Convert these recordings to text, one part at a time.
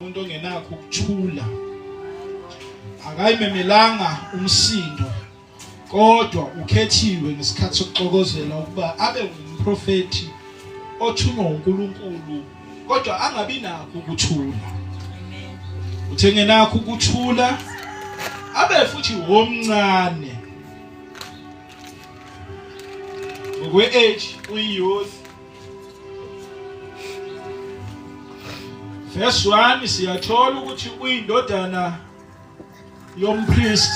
Umuntu ongenakho ukuthula akayimemelanga umsindo kodwa ukhethiwe ngesikhathi sokuxokozela ukuba abe ngumprofethi othunywa uNkulunkulu kodwa angabi nakho ukuthula. Uthe ngenakho ukuthula abe futhi womncane ngokwe-age uyi-youth. Verse 1 siyathola ukuthi uyindodana yompriest,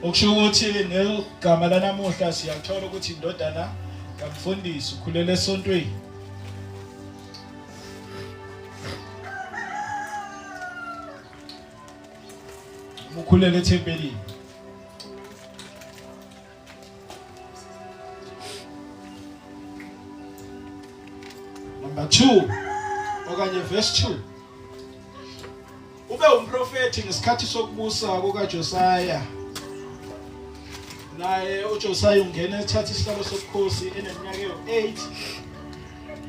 okusho ukuthi ngegama lanamuhla siyathola ukuthi indodana kamfundisi, ukhulele esontweni. Ukhulele ethempelini. Number 2 okanye verse 2, ube umprofeti ngesikhathi sokubusa kukaJosiah. Naye uJosiah ungena ethatha isihlalo sobukhosi eneminyaka ewu-8,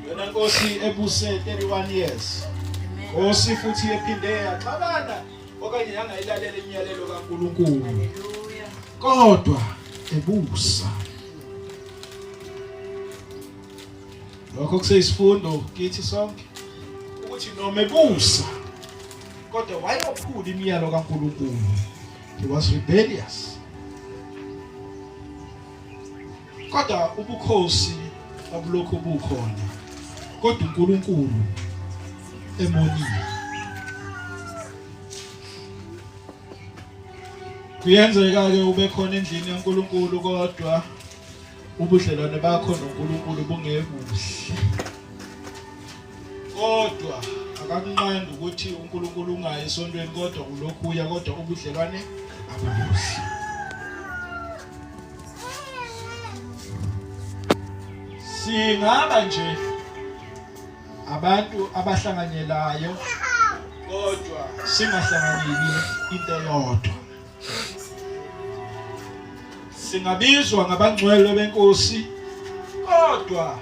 yona nkosi ebuse 31 years, nkosi futhi ephinde yaxabana okanye yangayilalela imiyalelo kaNkulunkulu kodwa ebusa. Lokho kuseyisifundo kithi sonke ukuthi noma ebusa kodwa wayophula imiyalo kaNkulunkulu. He was rebellious, kodwa ubukhosi babulokhu bukhona, kodwa uNkulunkulu emonile. Kuyenzeka ke ube khona endlini kaNkulunkulu kodwa ubudlelwane bakho noNkulunkulu bungebuhle, kodwa akakunqandi ukuthi uNkulunkulu ungayi esontweni, kodwa ulokhu uya, kodwa ubudlelwane abubuhle. Singaba nje abantu abahlanganyelayo kodwa singahlanganyeli into eyodwa. Singabizwa ngabangcwele benkosi kodwa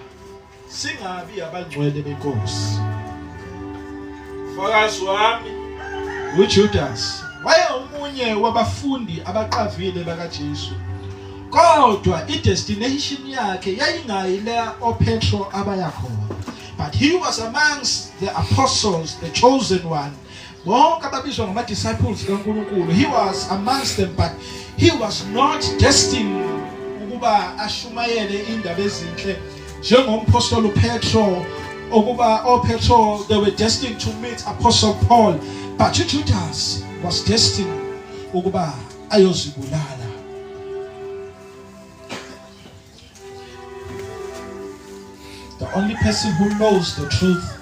singabi abangcwele benkosi. Fakazi wami uJudas wayengomunye wabafundi abaqavile bakaJesu, kodwa idestination yakhe yayingayi la oPetro abaya khona, but he was amongst the apostles, the chosen one, bonke ababizwa ngama-disciples kaNkulunkulu. He was amongst them, but he was not destined ukuba ashumayele indaba ezinhle njengomphostoli uPetro, okuba oPetro they were destined to meet Apostle Paul, but uJudas was destined ukuba ayozibulala. The only person who knows the truth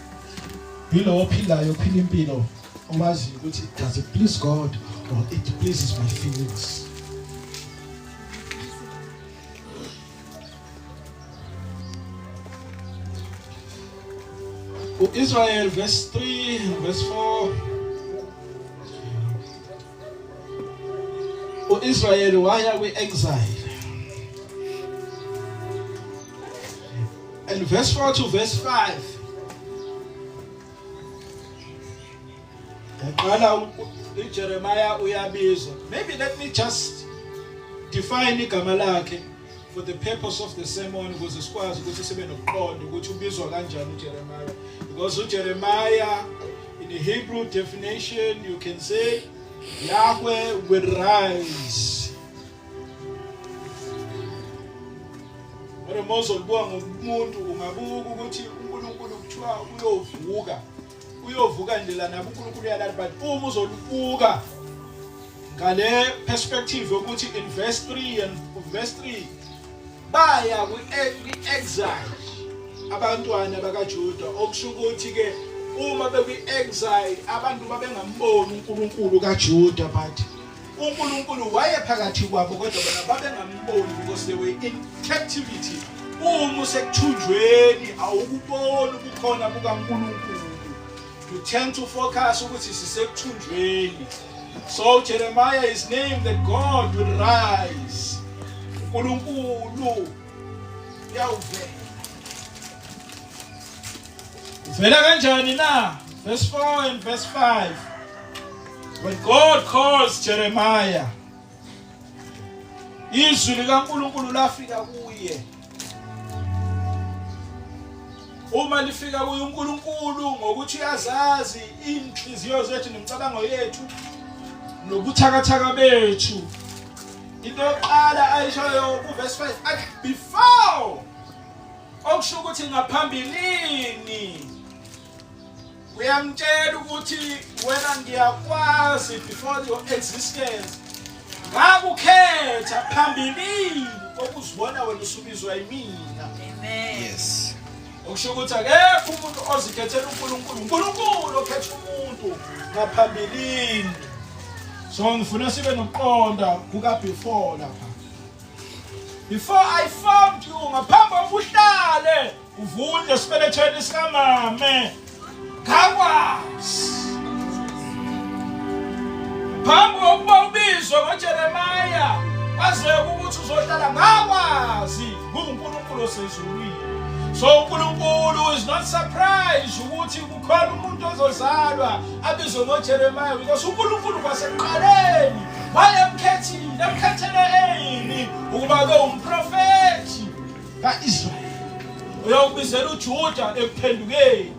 yilowo ophilayo, ophila impilo owaziyo ukuthi does it please God or it pleases my feelings. U-Israel, verse 3, verse 4, u-Israyeli waya kwi-exile, and verse 4 to verse 5 yaqala uJeremiah uyabizwa. Maybe let me just define igama lakhe for the purpose of the sermon ukuze sikwazi ukuthi sibe nokuqonda ukuthi ubizwa kanjani uJeremiah, because uJeremiah in the Hebrew definition you can say Yahweh will rise. Kodwa uma uzolibuka ngomuntu ungabuka ukuthi uNkulunkulu kuthiwa uyovuka, uyovuka ndlela nabo uNkulunkulu uyalala, but uma uzolibuka ngale perspective yokuthi in verse 3 and verse 3 baya kwi-exile abantwana bakaJuda, okusho ukuthi ke uma bekwi-exile abantu babengamboni uNkulunkulu kaJuda, but uNkulunkulu wayephakathi kwabo kodwa bona babengamboni because they were in captivity. Uma usekuthunjweni awukuboni ubukhona bukaNkulunkulu, you tend to focus ukuthi sisekuthunjweni. So Jeremiah is named that God will rise, uNkulunkulu uyawuvela. Uvela kanjani na? Verse 4 and verse 5. When God calls Jeremiah, izwi likaNkulunkulu lafika kuye. Uma lifika kuye uNkulunkulu ngokuthi uyazazi inhliziyo zethu nemicabango yethu nobuthakathaka bethu. Into yokuqala ayishoyo kuverse 5 athi before okusho ukuthi ngaphambilini uyamtshela ukuthi wena ngiyakwazi before your existence ngakukhetha phambilini kokuzibona wena usubizwa yimina. Amen. Yes. Okusho ukuthi akekho umuntu ozikhethela uNkulunkulu, uNkulunkulu okhetha umuntu ngaphambilini. So ngifuna sibe nokuqonda kuka before lapha. Before I formed you, ngaphambi kokuba uhlale uvunde esibelethweni sikamame, ngakwazi. Phambi kokuba ubizwe ngoJeremiah, kwazeka ukuthi uzohlala, ngakwazi nguNkulunkulu osezulwini. So uNkulunkulu is not surprised ukuthi kukhona umuntu ozozalwa abizwe ngoJeremiah because uNkulunkulu kwasekuqaleni wayemkhethile, emkhethele eyini ukuba abe umprofethi kaIsrayeli uyawubizela uJuda ekuphendukeni.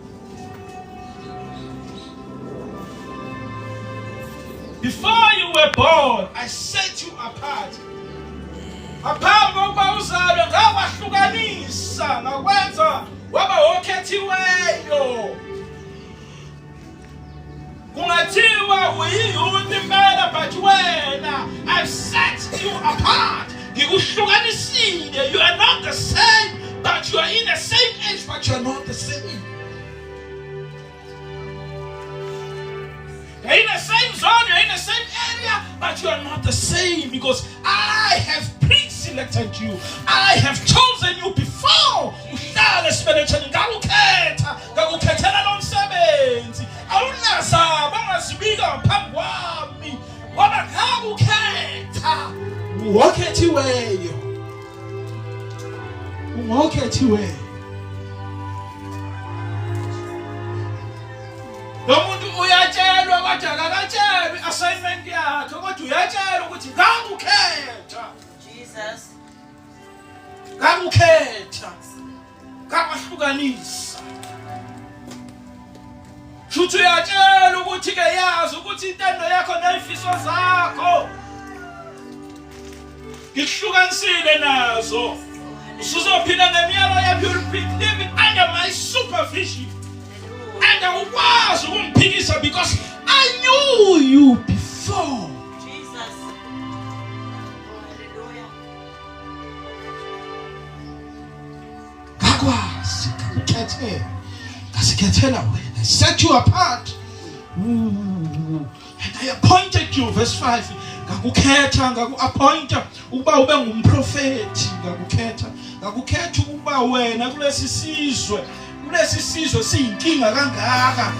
Before you were born, I set you apart. Ngaphambi kokuba uzalwe ngakwahlukanisa, ngakwenza waba wokhethiweyo. Kungathiwa uyiyouth impela but wena I've set you apart. Ngikuhlukanisile. You are not the same but you are in the same age but you are not the same. You're in the same zone, you're in the same area, but you are not the same because I have pre-selected you. I have chosen you before. Uhlale esibelethweni ngakukhetha, ngakukhethela lo msebenzi. Awunazaba ongazibika ngaphambi kwami. Ngoba ngakukhetha. Ungokhethiweyo. Ungokhethiweyo. Lo muntu uyatshelwa kodwa akakatshelwa i-assignment yakhe kodwa uyatshelwa ukuthi ngakukhetha. Jesus. Ngakukhetha. Ngakwahlukanisa. Shuthi uyatshela ukuthi ke yazi ukuthi intando yakho nezifiso zakho ngikuhlukanisile nazo. Usuzophila ngemiyalo yami, you'll be living under my supervision. And awukwazi ukungiphikisa because I knew you before. Jesus. Oh, hallelujah. Ngakwazi ngakukhethela. Ngasikhethela wena. I set you apart. Ooh. And I appointed you, verse 5. Ngakukhetha, ngaku-appointa ukuba ube ngumprofethi. Ngakukhetha, ngakukhetha ukuba wena kulesi sizwe, kulesi sizwe siyinkinga kangaka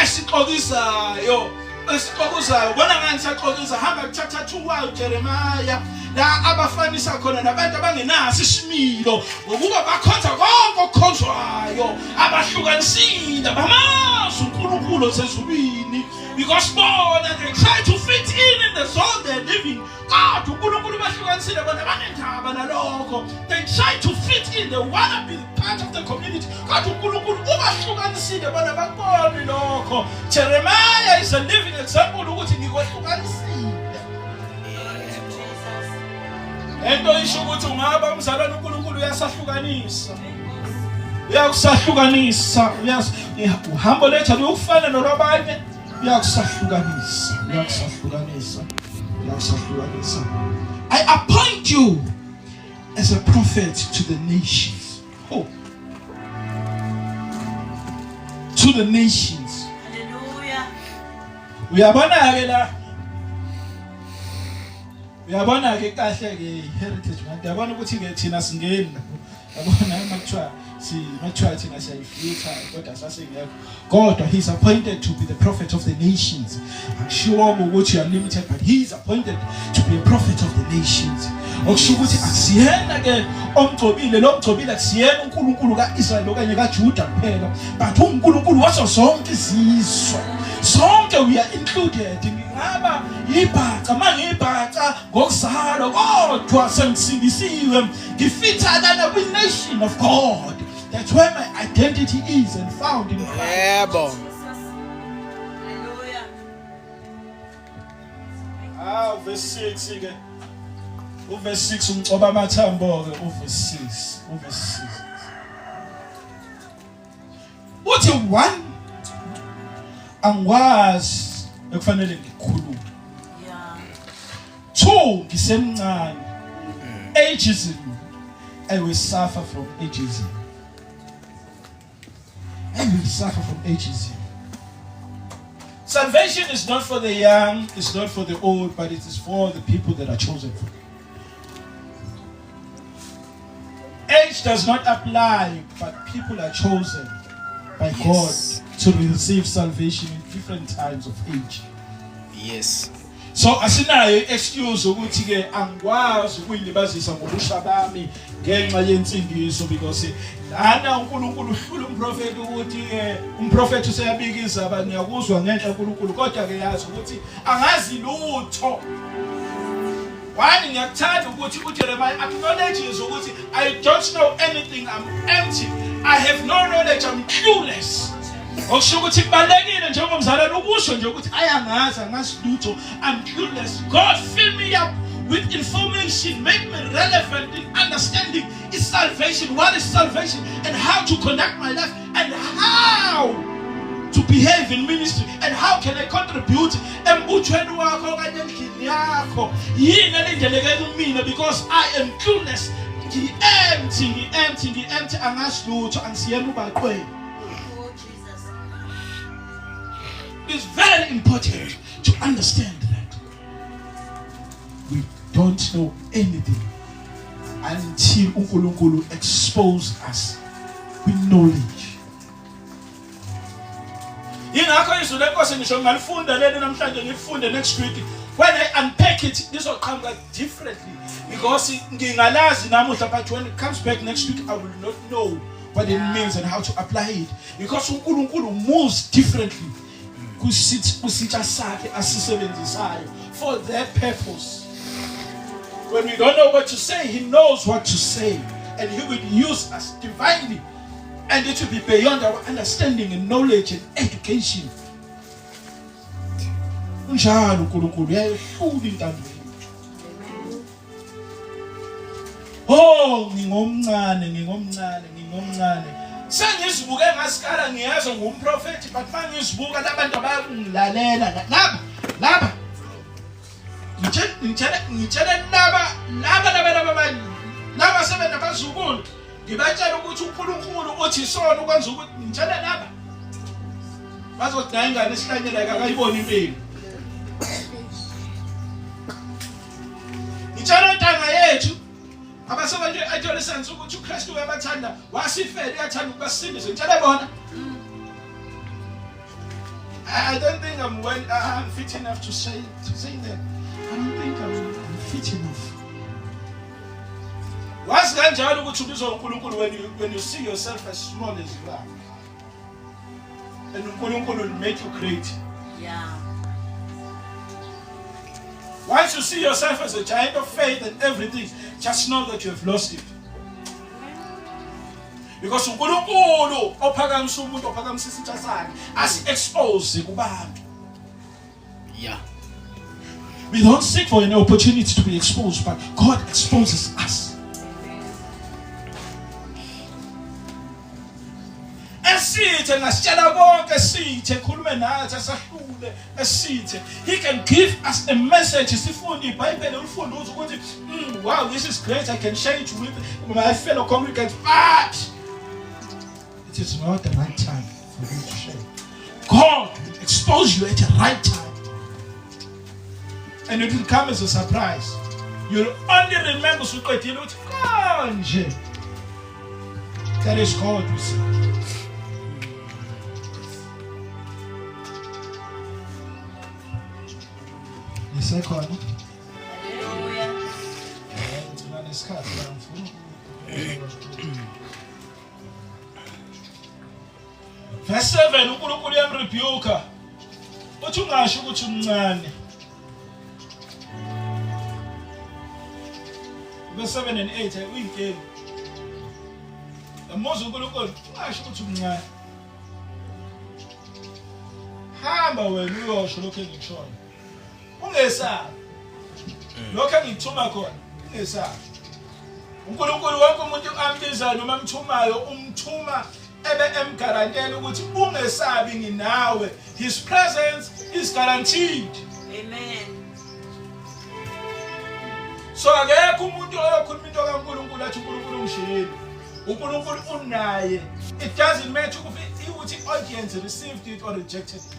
esixokisayo, esixokisayo. Bona ngani saxokisa, hamba kuchapter 2 wayo Jeremiah la abafanisa khona nabantu abangenaso isimilo ngokuba bakhonza konke okukhonzwayo, abahlukanisile, bamazi uNkulunkulu osezulwini. Because bona they try to fit in the zone they're living. God, uNkulunkulu bahlukanisile bona banendaba nalokho. They try to fit in, they wanna be part of the community. God, uNkulunkulu ubahlukanisile bona bakuboni lokho. Jeremiah is a living example ukuthi ngikwehlukanisile. Jesus. Lento isho ukuthi ungaba umzalwane uNkulunkulu uyasahlukanisa. Uyakusahlukanisa, uhambo lethu aluyokufana nolwabanye, uyakusahlukanisa, uyakusahlukanisa, uyakusahlukanisa. I appoint you as a prophet to the nations. Oh. To the nations. Hallelujah. Uyabona ke la. Uyabona ke kahle ke heritage month. Uyabona ukuthi ke thina singeni lapho. Yabona uma kuthiwa Singathiwa thina siyayifutha kodwa sasingekho. Kodwa he is appointed to be the prophet of the nations. Akushiwongo ukuthi you are limited, but he is appointed to be a prophet of the nations. Okusho ukuthi akusiyena ke omgcobile, lo mgcobile akusiyena uNkulunkulu kaIsrael okanye kaJuda kuphela, but uNkulunkulu wazo zonke izizwe. Sonke we are included. Ngingaba yibhaca mangiyibhaca ngokuzalwa kodwa sengisindisiwe, ngifitha lana kwi nation of God. That's where my identity is and found in Christ. Yebo. Hallelujah. Ah, verse 6 ke. Uverse 6 umcoba amathambo ke uverse 6, uverse 6. Uthi 1 angikwazi ekufanele ngikhulume. Yeah. 2 ngisemncane. Ageism. I will suffer from ageism. I will suffer from ageism. Salvation is not for the young, it's not for the old, but it is for the people that are chosen for. Age does not apply, but people are chosen by Yes. God to receive salvation in different times of age. Yes. So asinayo excuse ukuthi ke angikwazi ukuyilibazisa ngobusha bami ngenxa yensindiso, because lana uNkulunkulu uhlula umprofeti ukuthi ke umprofeti useyabikiza abantu, ngiyakuzwa ngenhla uNkulunkulu, kodwa ke yazi ukuthi angazi lutho. One, ngiyakuthanda ukuthi uJeremiah acknowledges ukuthi I don't know anything, I'm empty, I have no knowledge, I'm clueless. Okusho ukuthi kubalekile njengomzalwane ukusho nje ukuthi ayangazi, angazi lutho, I'm clueless. God, fill me up with information, make me relevant in understanding is salvation, what is salvation, and how to conduct my life, and how to behave in ministry, and how can I contribute embuthweni wakho okanye endlini yakho. Yini elindeleke kumina, because I am clueless, ngi-empty, ngi-empty, ngi-empty, angazi lutho, angisiyena ubaqwele. Oh, Jesus. It's very important to understand that we don't know anything until uNkulunkulu expose us with knowledge. Ingakho izwi lenkosi ngisho ngalifunda leli namhlanje, ngilifunde next week, when I unpack it lizoqhamuka differently, because ngingalazi namuhla, but when it comes back next week I will not know what it means and how to apply it, because uNkulunkulu moves differently kusitsha sakhe asisebenzisayo for that purpose. When we don't know what to say, he knows what to say, and he will use us divinely, and it will be beyond our understanding and knowledge and education. Unjalo uNkulunkulu, uyayehlula intando yethu. Oh, ngingomncane, ngingomncane, ngingomncane. Sengizibuke ngasikala, ngiyezwa ngumprofeti, but mangizibuka labantu abayakungilalela laba laba ngitshele ngitshele laba laba laba laba laba sebenabazukulu, ngibatshela ukuthi uNkulunkulu uthi sona ukwenza ukuthi ngitshele laba bazothi naye ingane esihlanyela akayiboni impilo. Ngitshela intanga yethu abasebantu adolescents ukuthi uKristu uyabathanda, wasifela, uyathanda ukubasindisa. Ngitshele bona. I don't think I'm well, I'm fit enough to say that. I don't think I'm fit enough. Wazi kanjalo ukuthi ubizwa uNkulunkulu when you see yourself as small as you are. And uNkulunkulu will make you great. Yeah. Once you see yourself as a giant of faith and everything, just know that you have lost it. Because uNkulunkulu ophakamisa umuntu, ophakamisa isitsha sakhe, asi-expose kubantu. Yeah. We don't seek for an opportunity to be exposed, but God exposes us. Esithe ngasitshela konke, sithe khulume nathi, asahlule esithe. He can give us a message. Sifunde iBhayibheli, ulifunde uze ukuthi wow, this is great, I can share it with my fellow congregants, but it is not the right time for you to share. God will expose you at the right time, and it will come as a surprise. You'll only remember usuqedile ukuthi kanje That is God we serve. Nisekhona? Hallelujah. Ngicela nesikhathi la ngifuna. Verse 7 uNkulunkulu uyamrebuke. Uthi ungasho ukuthi umncane. Verse 7 and 8 uyinkinga. Yamuza uNkulunkulu ungasho ukuthi umncane. Hamba wena uyosho lokho engikushoyo. Ungesabi. Lokho engikuthuma khona ungesabi. uNkulunkulu wonke umuntu ambizayo noma amthumayo umthuma ebe emgarantela ukuthi ungesabi nginawe. His presence is guaranteed. Amen. So akekho umuntu oyokhuluma into kaNkulunkulu athi uNkulunkulu ungishiyile. uNkulunkulu unaye. It doesn't matter ukuthi audience received it or rejected it.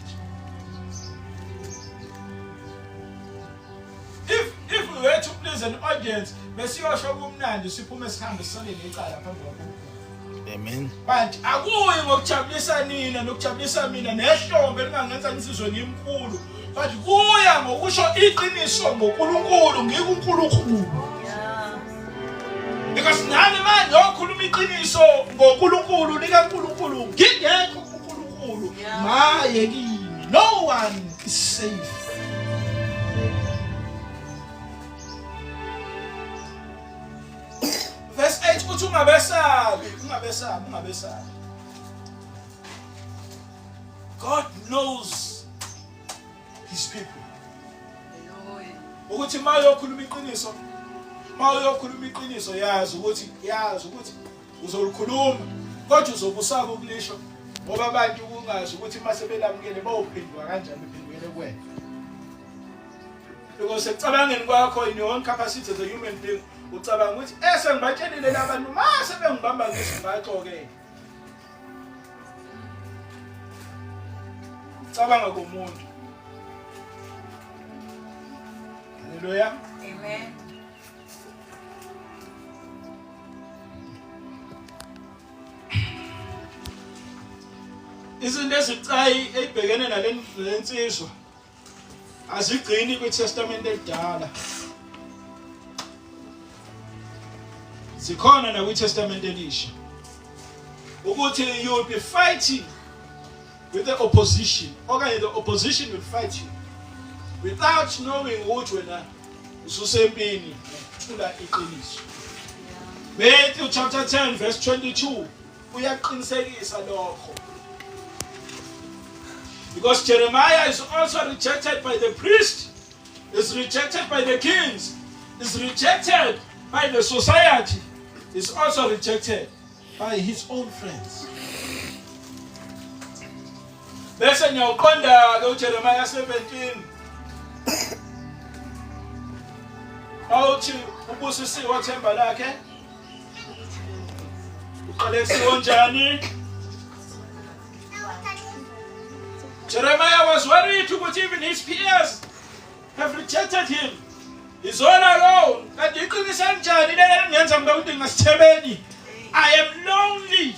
If we were to please an audience, besiyosho kumnandi siphume sihambe sisale necala phambi kwaNkulunkulu. Amen. But akuyi ngokujabulisa nina nokujabulisa mina nehlombe lingangenza nisizwe ngimkhulu. But kuya ngokusho iqiniso ngoNkulunkulu ngikuNkulunkulu. Yeah. Because nami manje okhuluma iqiniso ngoNkulunkulu likaNkulunkulu ngingekho kuNkulunkulu Yeah. maye kimi no one is safe. Verse 8 uthi ungabesabi, ungabesabi, ungabesabi. God knows his people. Hallelujah. Ukuthi mayokhuluma iqiniso, mayokhuluma iqiniso yazi ukuthi uzolikhuluma kodwa uzobusaka ukulisho ngoba abantu kungazi ukuthi mase belamukele bawuphendula kanjani bephendukele kuwena. Because ekucabangeni kwakho in your own capacity as a human being ucabanga ukuthi ese ngibatshelile labantu mase bengibamba ngisibhaxo-ke. Ucabanga komuntu. Hallelujah. Amen. Izinto ezicayi ezibhekene nalensizwa azigcini kwiTestament elidala. Zikhona nakwiTestament elisha. Ukuthi you will be fighting with the opposition. Okanye the opposition will fight you without knowing ukuthi wena ususempini ukuthula iqiniso. Matthew chapter 10 verse 22 uyaqinisekisa lokho. Because Jeremiah is also rejected by the priest, is rejected by the kings, is rejected by the society, is also rejected by his own friends. Bese niyawuqonda ke uJeremiah 17. Awuthi ubusisiwe themba lakhe. Uqalekisiwe njani? Jeremiah was worried ukuthi even his peers have rejected him. He's all alone. Kanti iqiniso kanjani leli elingenza ngibe ukuthi ngingasithebeni? I am lonely.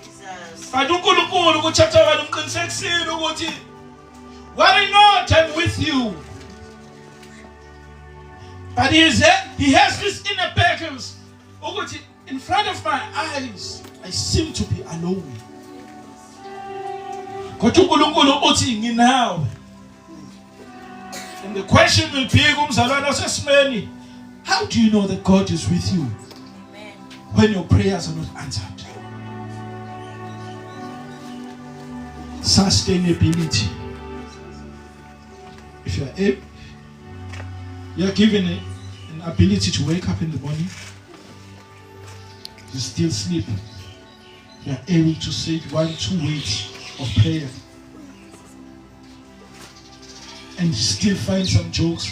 Jesus. But uNkulunkulu ku chapter 1 umqinisekisile ukuthi worry not, I'm with you. But he has this inner battles ukuthi in front of my eyes I seem to be alone. Kodwa uNkulunkulu uthi nginawe. And the question will be kumzalwane osesimeni, how do you know that God is with you Amen. when your prayers are not answered? Sustainability. If you are able, you are given an ability to wake up in the morning, you still sleep. You are able to say 1-2 weeks of prayer and still find some jokes.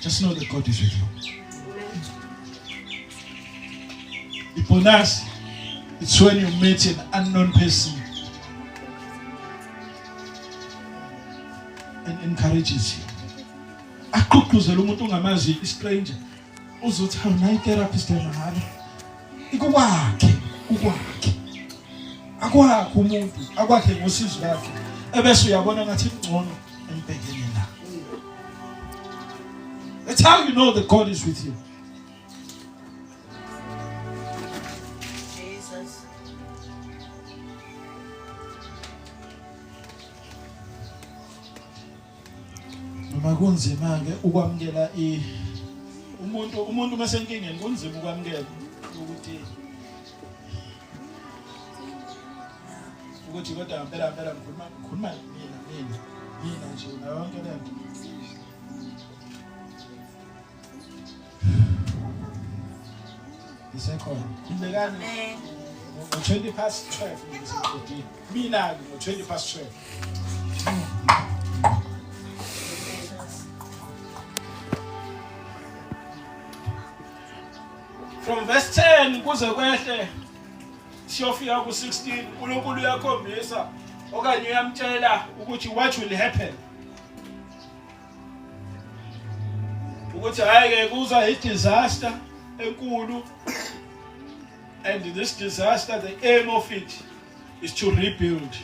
Just know that God is with you. The bonus, it's when you meet an unknown person and encourages you. Akugqugquzela umuntu ongamazi, i-stranger, uzothi hawu nayi therapist yamahala ikukwakhe. Ukwakhe. Akwakhe umuntu, akwakhe ngosizo lwakhe. Ebese uyabona ngathi kungcono engibhekene na. That's how you know that God is with you. Jesus. Noma kunzima ke ukwamukela i umuntu umuntu masenkingeni kunzima ukwamukela ukuthi kodwa ngempela ngempela ngikhuluma mina nje nayo yonke lento. Isekhona. Khulekani. Ngo-20 past 12 ngiseqedile. Mina-ke ngo-20 past 12. From verse 10 kuze kwehle siyofika ku-16, uNkulunkulu uyakhombisa okanye uyamtshela ukuthi what will happen. Ukuthi hayi ke kuza i-disaster enkulu, and this disaster, the aim of it is to rebuild.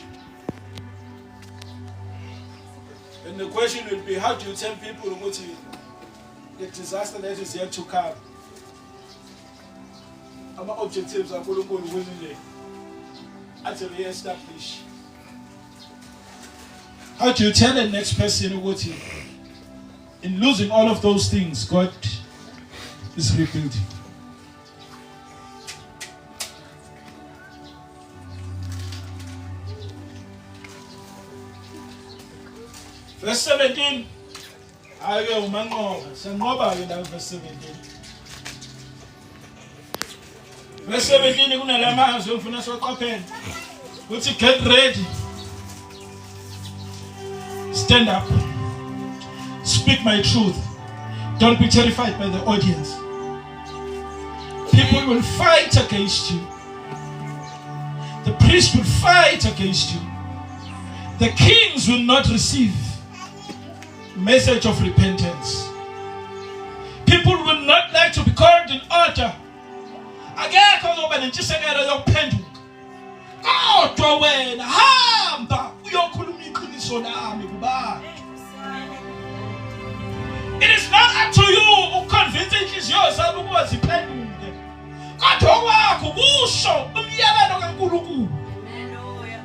And the question will be, how do you tell people ukuthi the disaster that is yet to come? Ama-objectives kaNkulunkulu ukuthi nje athi re-establish. How do you tell the next person ukuthi in losing all of those things, God is rebuilding? Verse 17. Ake umanqoba, sanqoba ke la verse 17. Verse 17 kunalamazwi engifuna siwaqaphele. Kuthi get ready. Stand up. Speak my truth. Don't be terrified by the audience. People will fight against you. The priest will fight against you. The kings will not receive message of repentance. People will not like to be called in order. Akekho ozoba nentshisekelo yokuphenduka. Kodwa wena hamba uyokhuluma iqiniso lami kubantu. It is not up to you ukuconvince inhliziyo zabo ukuba ziphenduke. Kodwa okwakho kusho umyalelo kaNkulunkulu. Hallelujah.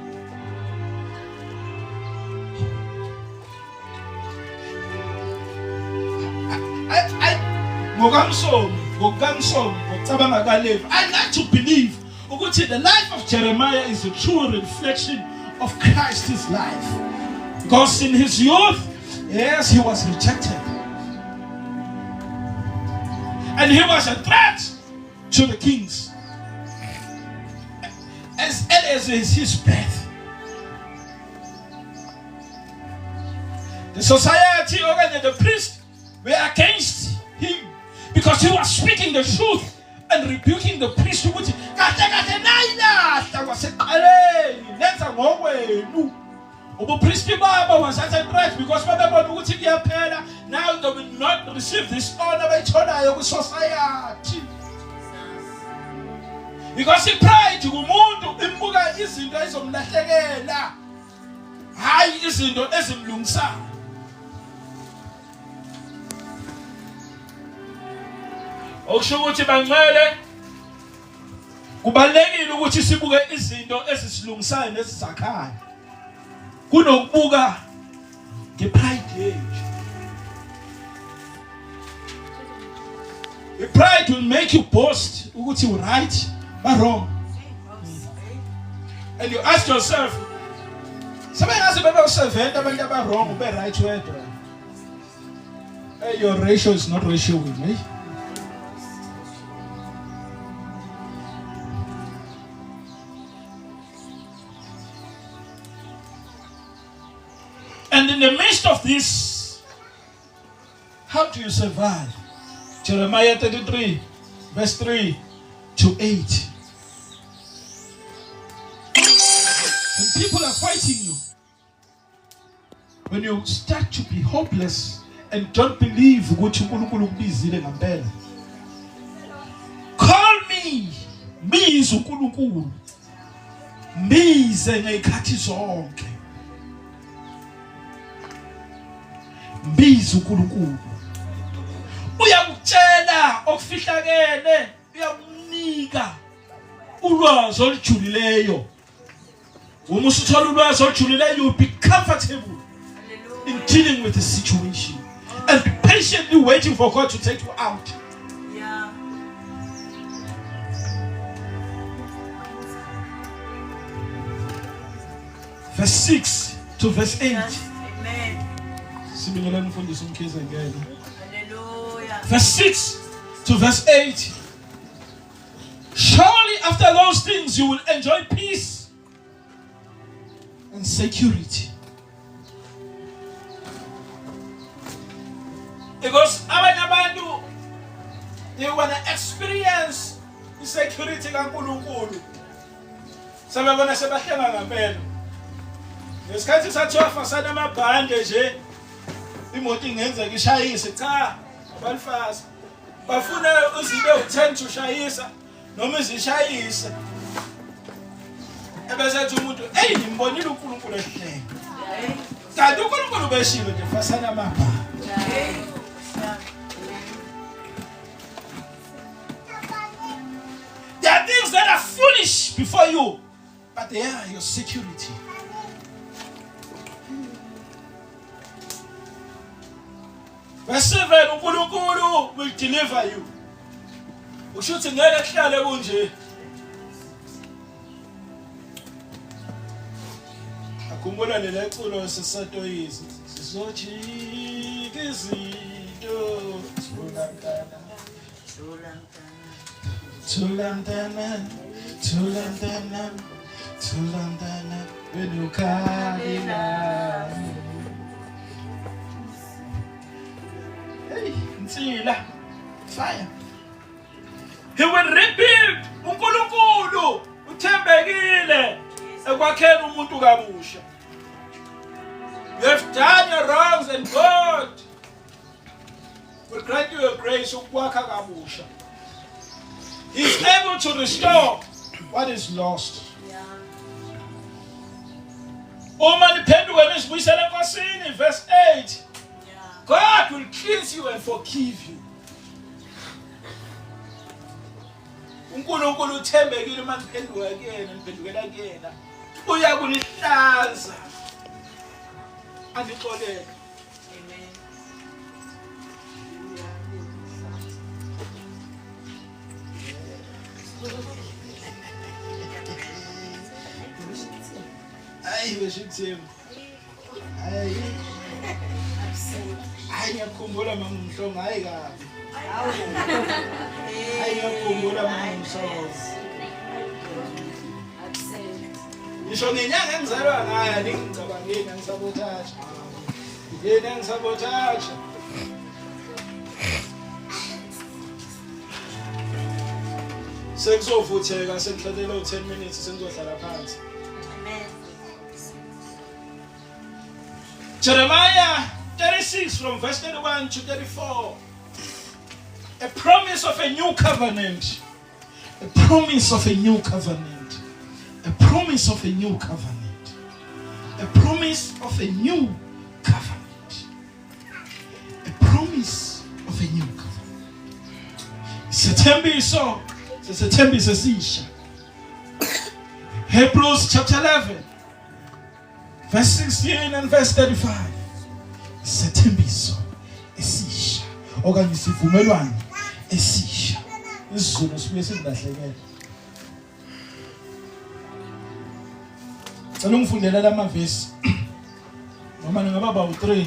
Ngokukamsomi, ngokucabanga kaLevi, I like to believe ukuthi the life of Jeremiah is a true reflection of Christ's life. Because in his youth, yes, he was rejected. And he was a threat to the kings. As early as his birth. The society, or the priest, were against him because he was speaking the truth and rebuking the priest ukuthi kahle kahle nayilahla kwasekuqaleni nenza ngokwenu. Ubupristi babo was at a threat because babebona ukuthi kuyaphela. Now they will not receive this honor abayitholayo kwi-society. Because i-pride kumuntu imbuka izinto ezomlahlekela, hayi izinto ezimlungisayo. Okusho ukuthi bangcwele, kubalekile ukuthi sibuke izinto ezisilungisayo nezizakhayo kunokubuka ngepride yethu. I-pride will make you boast ukuthi you right ba wrong. And you ask yourself, sebengaze bebe u-70 abantu aba wrong ube right wedwa. Hey, your ratio is not ratioing, eh? And in the midst of this, how do you survive? Jeremiah 33, verse 3 to 8. When people are fighting you, when you start to be hopeless and don't believe ukuthi uNkulunkulu ukubizile ngempela, call me, biza. Mbize uNkulunkulu. Mbize ngezikhathi zonke. Mbize uNkulunkulu. Uyakutshela okufihlakele, uyakunika ulwazi olujulileyo. Uma usuthola ulwazi olujulileyo, you will be comfortable in dealing with the situation and be patiently waiting for God to take you out. Yeah. Verse 6 to verse 8. Yes. Amen. Sibingelele umfundisi uMkhize ngeke. Hallelujah. Verse 6 to verse 8. Surely after those things you will enjoy peace and security. Because abanye abantu they wanna experience insecurity kaNkulunkulu. Sebebona sebahlenga ngempela. Ngesikhathi sathiwa fasana amabhande nje imoto ingenzeka ishayise cha abalifasa. Bafuna uzibe u10 to shayisa noma izishayise. Ebese ethi umuntu eyi ngimbonile uNkulunkulu ehlenga. Kanti uNkulunkulu ubeshilo nje fasana amabhande. There are things that are foolish before you, but they are your security. Verse 7 uNkulunkulu will deliver you. Usho ukuthi ngeke kuhlale kunje. Akhumbula leli culo sisatoyisi. Sizojika izinto thula mntana. Thula mntana. Thula mntana, thula mntana, thula mntana, wena ukhalelani? Hey, insila. Fire. He will rebuild uNkulunkulu uthembekile ekwakheni umuntu kabusha. You have done your wrongs and God will grant you a grace ukwakha kabusha. He is able to restore what is lost. Yeah. Uma niphenduke nizibuyisele eNkosini verse 8. Yeah. God will cleanse you and forgive you. uNkulunkulu uthembekile uma niphenduka kuyena, niphendukela kuyena. Uyakunihlanza. Anixolele. Amen. Hayi weshithembu. Hayi. Hayi ngiyakhumbula mama uMhlongo hayi kabi. Hayi ngiyakhumbula mama uMhlongo. Ngisho ngenyanga engizalwa ngayo aningicabangeni angisabothatsha. Yena angisabothatsha. Sekuzovutheka sekuhlalele u10 minutes sengizohlala phansi. Amen. Jeremiah 36 from verse 31 to 34. A promise of a new covenant. A promise of a new covenant. A promise of a new covenant. A promise of a new covenant. A promise of a new covenant. Isethembiso, sesethembiso esisha. Hebrews chapter 11 verse 16 and verse 35. Isethembiso esisha okanye isivumelwano esisha. IsiZulu sibuye silahlekele. Cela ungifundele lamavesi. Noma ningaba bawu 3.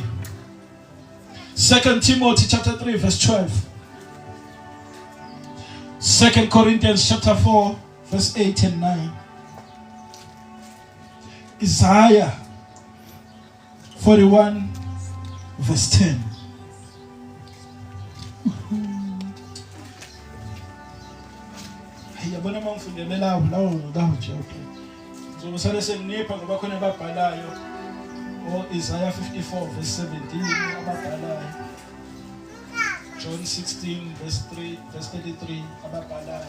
2 Timothy chapter 3 verse 12. 2 Corinthians chapter 4 verse 8 and 9. Isaiah 41 verse 10. Hey yabona uma ngifundele lawo lawo lawo nje okay. Ngizobe sale senginipha ngoba khona ababhalayo. O Isaiah 54 verse 17 ababhalayo. John 16 verse 3 verse 33 ababhalayo.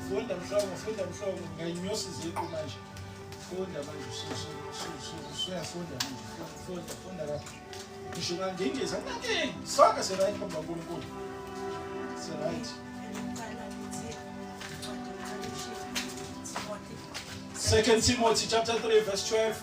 Funda Mhlongo, funda Mhlongo, ngiyayinyusa iziqu manje. Funda manje usuyafunda manje. Funda, funda lapha. Ngisho ngangingisa nankinga. Sonke si right phambi kukaNkulunkulu. Si right. Second Timothy chapter 3 verse 12.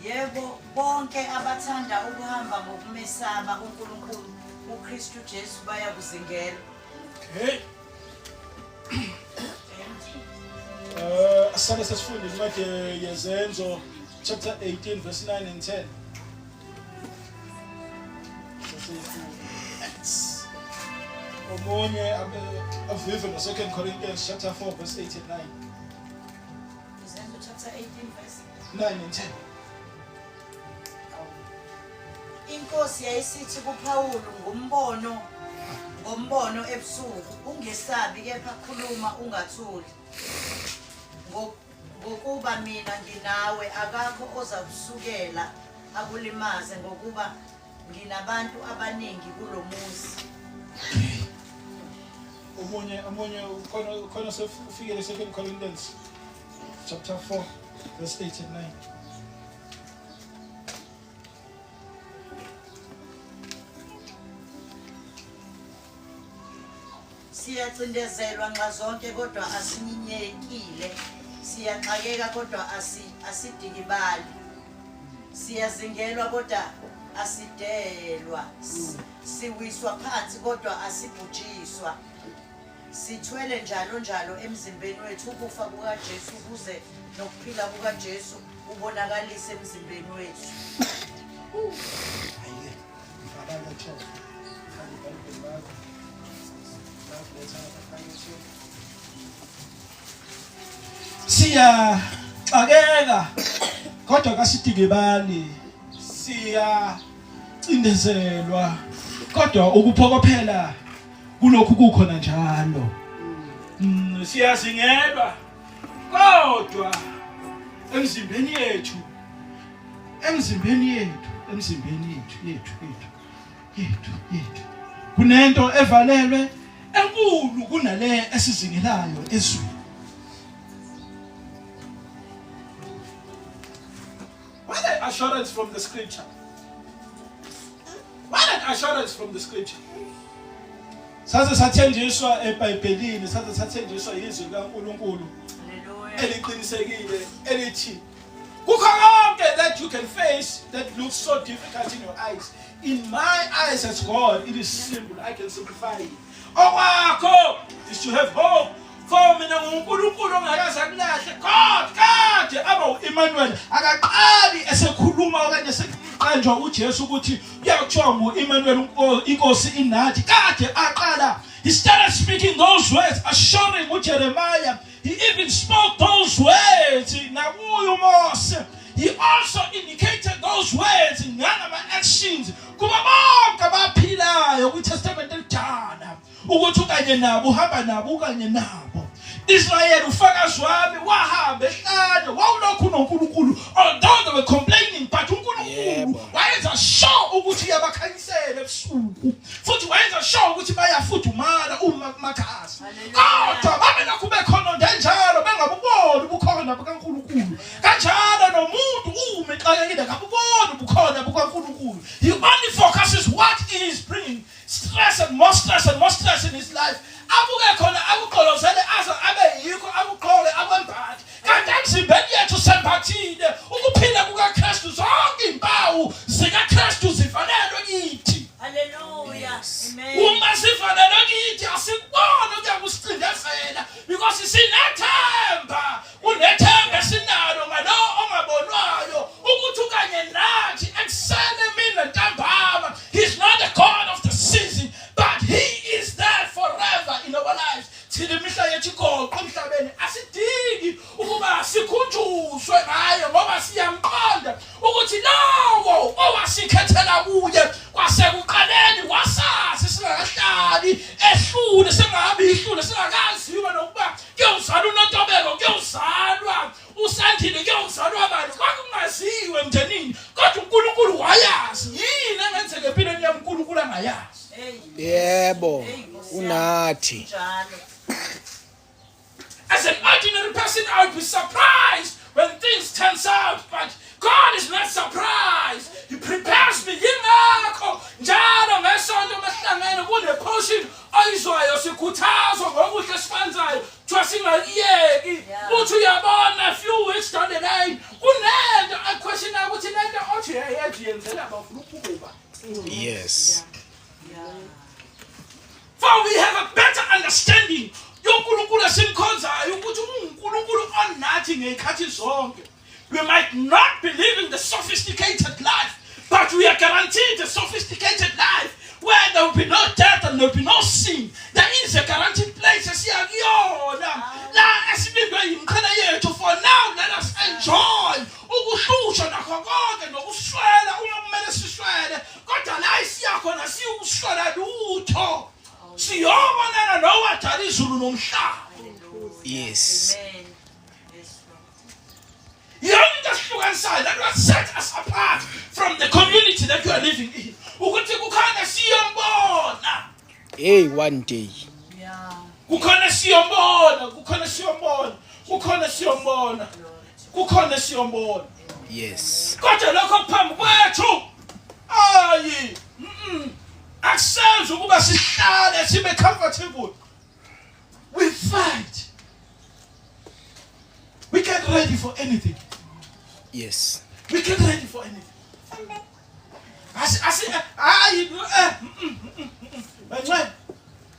Yebo, bonke abathanda ukuhamba ngokumesaba uNkulunkulu uKristu Jesu bayakuzingela. Okay. Asale sesifunde incwadi yeZenzo chapter 18 verse 9 and 10. Sesiyifunda. Omunye avive no 2 Corinthians chapter 4 verse 8 and 9. Izenzo chapter 18 verse 9 and 10. Inkosi yayisithi kuPawulu ngombono ngombono ebusuku ungesabi kepha khuluma ungathuli ngokuba mina nginawe akakho ozakusukela akulimaze ngokuba nginabantu abaningi kulomuzi. Omunye omunye ukhona ukhona sefikele 2 Corinthians chapter 4 verse 8 and 9. Siyacindezelwa nxazonke kodwa asinyinyekile, siyaxakeka kodwa asidikibali, siyazingelwa kodwa asidelwa, siwiswa phansi kodwa asibhujiswa. Sithwele njalo njalo emzimbeni wethu ukufa kukaJesu ukuze nokuphila kukaJesu kubonakalise emzimbeni wethu. Hayi, faka ke 12. Faka iBhayibheli lakho. Letha faka 12. Siyaxakeka kodwa kasidikibali. Siyacindezelwa kodwa ukuphokophela kulokhu kukhona njalo. Siyazingelwa kodwa emzimbeni yethu emzimbeni yethu emzimbeni yethu yethu yethu yethu yethu kunento evalelwe enkulu kunale esizingelayo ezweni. What an assurance from the scripture. What an assurance from the scripture. Saze sathenjiswa eBhayibhelini, saze sathenjiswa izwi likaNkulunkulu eliqinisekile elithi kukho konke that you can face that looks so difficult in your eyes. In my eyes as God, it is simple. I can simplify it. Okwakho is to have hope. For mina nguNkulunkulu ongakaze akulahle. God kade aba uEmmanuel akaqali esekhuluma okanye sekuqanjwa uJesu ukuthi kuyakuthiwa nguEmmanuel inkosi inathi. Kade aqala. He started speaking those words, assuring uJeremiah. He even spoke those words nakuye uMose. He also indicated those words ngangama actions kuba bonke abaphilayo kwiTestament elidala ukuthi ukanye nabo, uhamba nabo, ukanye nabo. Israel ufakazi wami wahamba ehlane wawulokhu noNkulunkulu, although they were complaining, but uNkulunkulu wayenza sure ukuthi uyabakhanyisela ebusuku futhi wayenza sure ukuthi bayafudumala uma kumakhaza, kodwa babelokhu bekhononde njalo bengabuboni ubukhona bukaNkulunkulu. Kanjalo nomuntu uma exakekile akabuboni ubukhona bukaNkulunkulu. He only focuses what is bringing stress and more stress and more stress in his life. Abuke khona akugqolozele aze abe yikho akugqoke akwembathe. Kanti emzimbeni yethu sembathile ukuphila kukaKristu, zonke impawu zikaKristu zivalelwe kithi. Hallelujah. Amen. Uma sivalelwe kithi asikuboni okuyakusicindezela because sinethemba, kunethemba esinalo ngalo ongabonwayo ukuthi ukanye nathi ekuseni, emini nantambama. He's not a God of the season, but he is there forever in our lives. Thina imihla yethu igoqo emhlabeni, asidingi ukuba sikhunjuzwe ngaye ngoba siyamqonda ukuthi lowo owasikhethela kuye kwasekuqaleni wasazi singakahlali ehlule, singabi ihlule, singakaziwa nokuba kuyozala uNontobeko. abangayazi. Hey. Yebo. Hey, Nkosi yami. Unathi. Njalo. As an ordinary person, I would be surprised when things turns out, but God is not surprised. He prepares me. Yingakho njalo ngesonto masihlangene kune portion oyizwayo sikhuthazwa ngokuhle esikwenzayo kuthiwa singayiyeki. Uthi uyabona a few weeks down the line kunento equestionayo ukuthi lento othi uyayenza uyenzela bafuna ukuba. Yes. Yeah. For we have a better understanding yoNkulunkulu esimkhonzayo ukuthi unguNkulunkulu onathi ngey'khathi zonke. We might not be living the sophisticated life, but we are guaranteed a sophisticated life where there will be no death and there will be no sin. There is a guaranteed place esiya kuyona la esilindwe yimiqhele yethu. For now, let us enjoy ukuhlushwa nakho konke nokuswela uma kumele siswele, kodwa la isiya khona siyukuswela lutho. Siyobonana nowadala izulu nomhlaba. Yes. Amen. Yes, Lord. Yona into esihlukanisayo, that what set us apart from the community that you are living in, ukuthi kukhona siyombona. Hey, one day. Yeah. Kukhona siyombona, kukhona siyombona, kukhona siyombona, kukhona siyombona. Yes. Kodwa lokho phambi kwethu ayi akusenzi ukuba sihlale sibe comfortable. We fight, we get ready for anything. Yes. We get ready for anything. Asi asi ayi eh Bangcwele,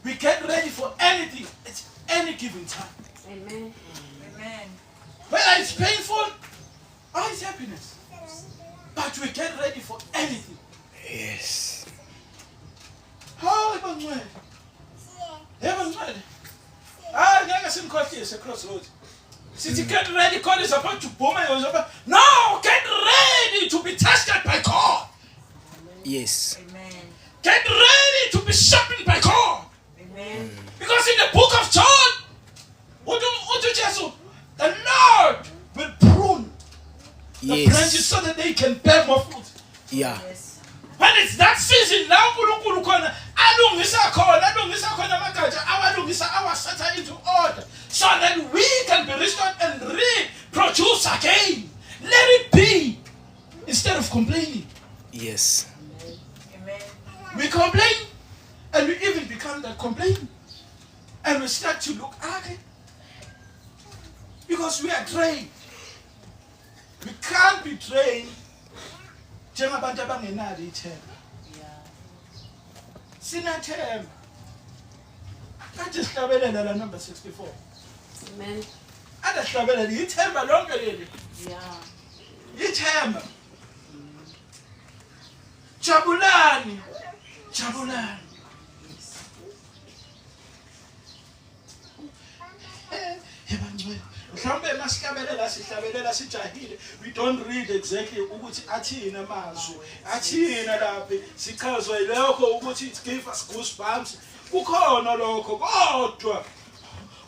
we get ready for anything at any given time. Amen. Amen. Whether it's painful or it's happiness, but we get ready for anything. Yes. Hayi bangcwele, hey bangcwele, hayi ngeke simkhohlise crossroad sithi get ready, God is about to boom you. No, get ready to be tested by God. Yes. Amen. Get ready to be sharpened by God. Amen. Because in the book of John, uthi uJesu, the Lord will prune the branches Yes. so that they can bear more fruit. Yeah. Yes. When it's that season, now uNkulunkulu khona alungisa khona, alungisa khona amagatsha, awalungisa, awasetha into order so that we can be restored and reproduce again. Let it be instead of complaining. Yes. Amen. We complain and we even become that complain. And we start to look ugly because we are trained. We can't be trained njengabantu abangenalo ithemba. Yeah. Sinathemba. Kade sihlabelela la number 64. Amen. Ade sihlabelela ithemba lonke leli. Yeah. Ithemba. Jabulani. Jabulani. Yebangcwele. Mhlawumbe masihlabelela sihlabelela sijahile. We don't read exactly ukuthi athini amazwi. Athini lapha sichazwe lokho ukuthi it give us goosebumps. Kukhona lokho kodwa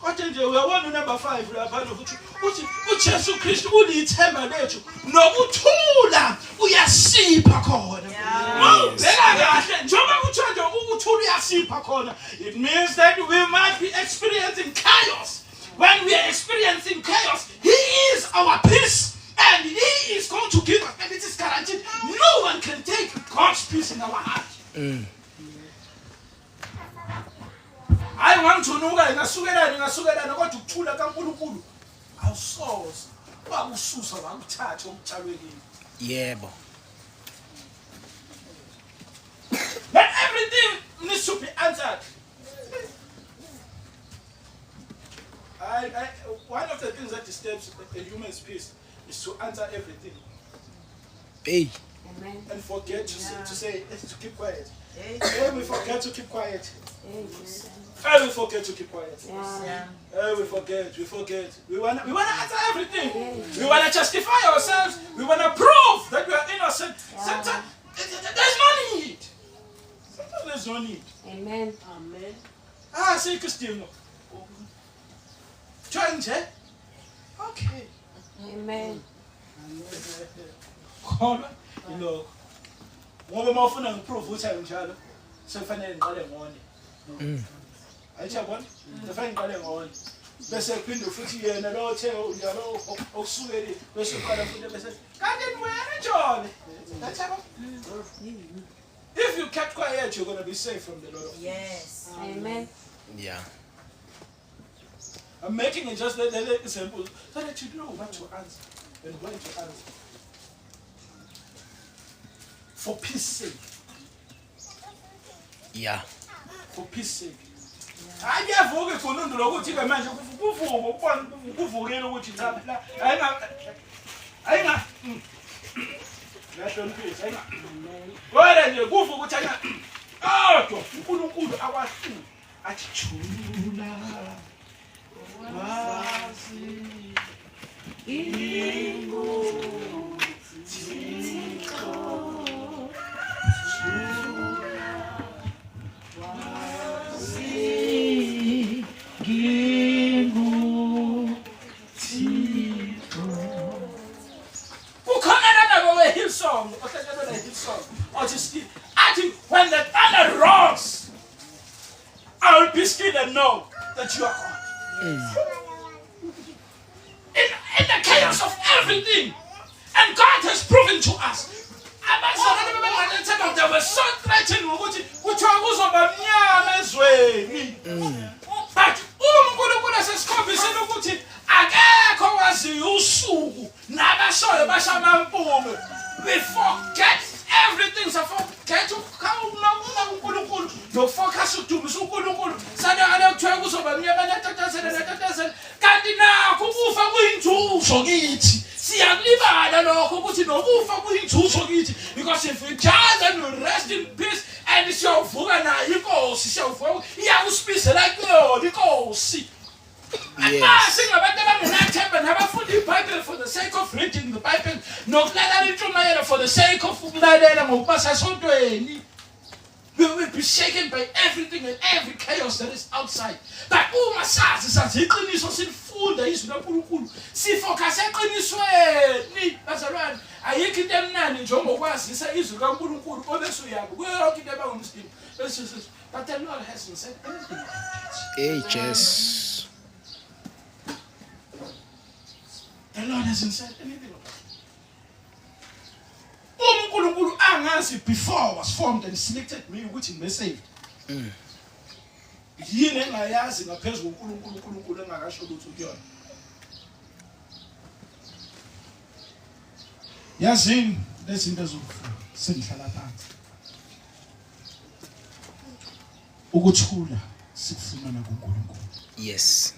kodwa nje uyabona unumber 5 lapha ukuthi uthi uJesu Kristu ulithemba lethu nokuthula uyasipha khona. Mawubheka kahle njengoba kuthiwa nje ukuthula uyasipha khona, it means that we might be experiencing chaos. When we are experiencing chaos, he is our peace and he is going to give us, and it is guaranteed. No one can take God's peace in our heart. Hayi ngangithunuka ngasukelana ngasukelana kodwa ukuthula kaNkulunkulu awusoze wakususa wakuthatha okutshalwe kimi. Yebo. Not everything needs to be answered. One of the things that disturbs a human's peace is to answer everything Hey. Amen. and forget to say, to say to keep quiet. Hey. Hey, we forget to keep quiet. Amen. Hey, we forget to keep quiet. Yeah. Yeah. Hey, we forget, we forget. We wanna answer everything. We wanna justify ourselves. We wanna prove that we are innocent. Yeah. Sometimes there's no need. Sometimes there's no need. Amen. Amen. Ah, see, Christine. Nje. Okay. Amen. Kholwa ilokho. Ngoba uma ufuna ngiprove ukuthi ayinjalo, Sekufanele ngiqale ngone. Ayithi yabona? Sekufanele ngiqale ngone. Bese kuphinde futhi yena lo othe njalo okusukeli bese uqala futhi bese kanti wena njani? Ayithi yabona? If you kept quiet, you're going to be safe from the Lord of Yes. Amen. Yeah. I'm making it just the example so that you know what to answer and when to answer. For peace sake. Yeah. For peace sake. Hayi kuyavuka igunundu lokuthi ke manje kuvuka ukubona kuvukile ukuthi cha phela ayinga ayinga ngahloniphisa ayinga kodwa nje kuvuka ukuthi ayinga kodwa uNkulunkulu akwahluli athi jula wazi kukhona nalabo we-Hillsong ohlatshelwe la-Hillsong othi athi when the thunder roars I will be still and know that you are God. In the chaos of everything, and God has proven to us. Abazalwane bebenganethemba they were so threatened ukuthi kuthiwa kuzoba mnyama ezweni. But uma uNkulunkulu esesikhombisile ukuthi akekho waziyo usuku nabashoyo basho amampume, we forget everything, so forget ukukhawula uNkulunkulu nokufocus ukudumisa uNkulunkulu. Sanakale kuthiwa kuzoba mnyama natatazela natatazela, kanti nakho ukufa kuyinzuzo kithi. Siyakulibala lokho ukuthi nokufa kuyinzuzo kithi, because if we die then we rest in peace and siyovuka nayo inkosi, siyovuka iyakusibizela kuyona inkosi. Yes. Singabantu abangenathemba nabafunda iBhayibheli for the sake of reading the Bible nokulalela intshumayelo for the sake of ukulalela ngokuba sesontweni. We will be shaken by everything and every chaos that is outside. But uma sazi iqiniso, silifunda izwi laNkulunkulu, sifocus eqinisweni. Bazalwane, ayikho into emnandi njengokwazisa izwi kaNkulunkulu obese uyabo kuyo yonke into ebangumzimba. Bese sithi, but the Lord hasn't said anything about it. Hey, Jesus. The Lord hasn't said anything about it. UNkulunkulu angazi before I was formed and selected me ukuthi ngibe saved. Yini engayazi ngaphezulu kuNkulunkulu, uNkulunkulu engakasho lutho kuyona. Yazini lezi zinto ezokufuna sengihlala phansi. Ukuthula sikufumana kuNkulunkulu. Yes.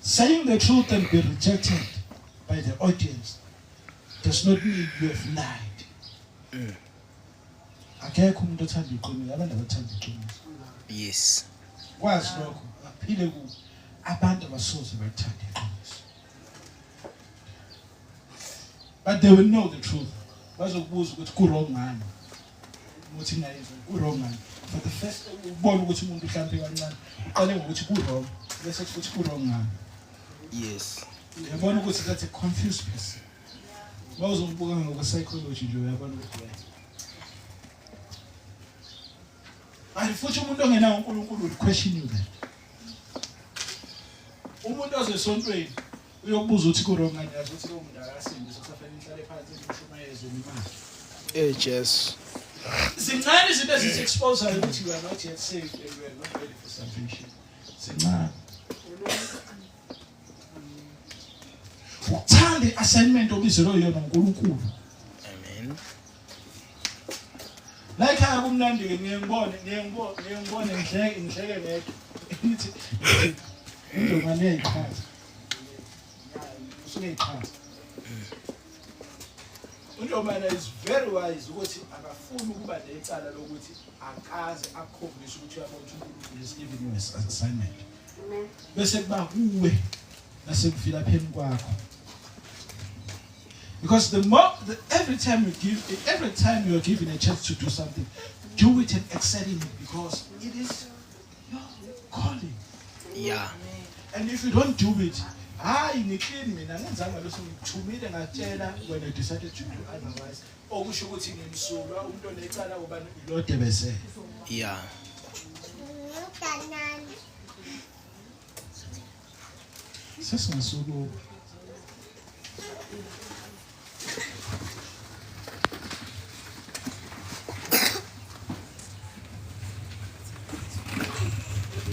Saying the truth and be rejected by the audience does not mean you have lied. Akekho umuntu othanda iqiniso, abantu abathanda iqiniso. Yes. Kwazi lokho, aphile ku abantu abasoze bathanda iqiniso. But they will know the truth. Bazokubuza ukuthi ku wrong ngani. Ukuthi ngayizwa ku wrong ngani. For the first ubona ukuthi umuntu mhlambe kancane uqale ngokuthi ku wrong bese futhi ku wrong ngani. Yes. Uyabona ukuthi that's a confused person. Mawuzombuka ngokwe psychology nje uyabona ukuthi yeah. Kanti futhi umuntu ongenawo uNkulunkulu will question you then. Umuntu ozesontweni uyokubuza ukuthi ku wrong ngani, yazi ukuthi lowo muntu akasindiswa, kusafanele nihlale phansi nimshumayeze imali. Hey, Jesus. Zincane izinto ezizi-expose ukuthi you are not yet saved and you are not ready for salvation. Zincane. Ukuthanda i-assignment obizelwe yona uNkulunkulu. Amen. La ekhaya kumnandi-ke, ngiye ngibone, ngiye ngibone, ngiye ngibone ngihleke, ngihleke ngedwa. Ngithi injongane iyayiqhatha. Usuke eyiqhatha. UNjomane is very wise ukuthi akafuni ukuba necala lokuthi akaze akukhombise ukuthi uyabona ukuthi uNkulunkulu is giving you an assignment. Amen. Bese kuba kuwe nasekuvilapheni kwakho. Because the more, the, every time you give, every time you are given a chance to do something, do it and excel in it, because it is your calling. Yeah. And if you don't do it, Hayi ngiclean mina ngenzanga lutho, ngikuthumile ngatshela when I decided to do otherwise. Okusho ukuthi ngimsulwa umuntu onecala ubani lo debesele. Yeah. Sesingasuku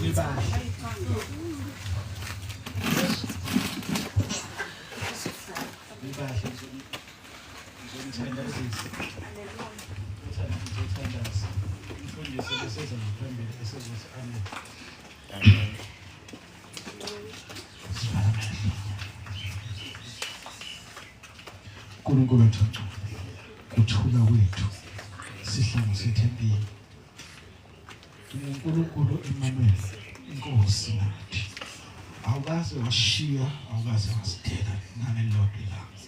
Nibahle. Nibahle ngizonithandazisa. Ngizothandaza. Umfundisi beseza ngaphambili esezothi amen. Amen. uNkulunkulu wethu kuthula kwethu sihlangu sethempeli. uNkulunkulu Emmanuel inkosi nathi. Awukaze washiya, awukaze wasidela nangelilodwa ilanga.